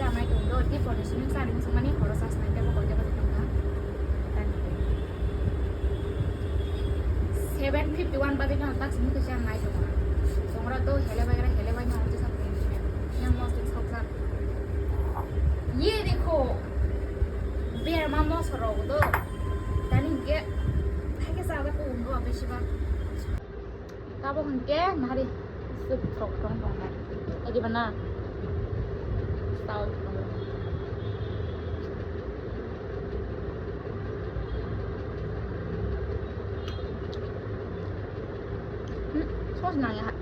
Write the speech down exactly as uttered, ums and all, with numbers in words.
Nai tong do, di pore sini sa ring sumani horo sa snai tebo koi tebo tong na. Seven fifty one badi no tak sini kisa nai tong. Songra to hele bai hele bai no onje sa tong. Yang mos sok sa. Ye dekho. Ber ma mos ro do. Tani ke. Hai ke sa da ko undo abe shiba. Tabok hwnkhe nahari swk thok thong thong hai. Adiba na? Tao thong. Hmm, sauce nang ya.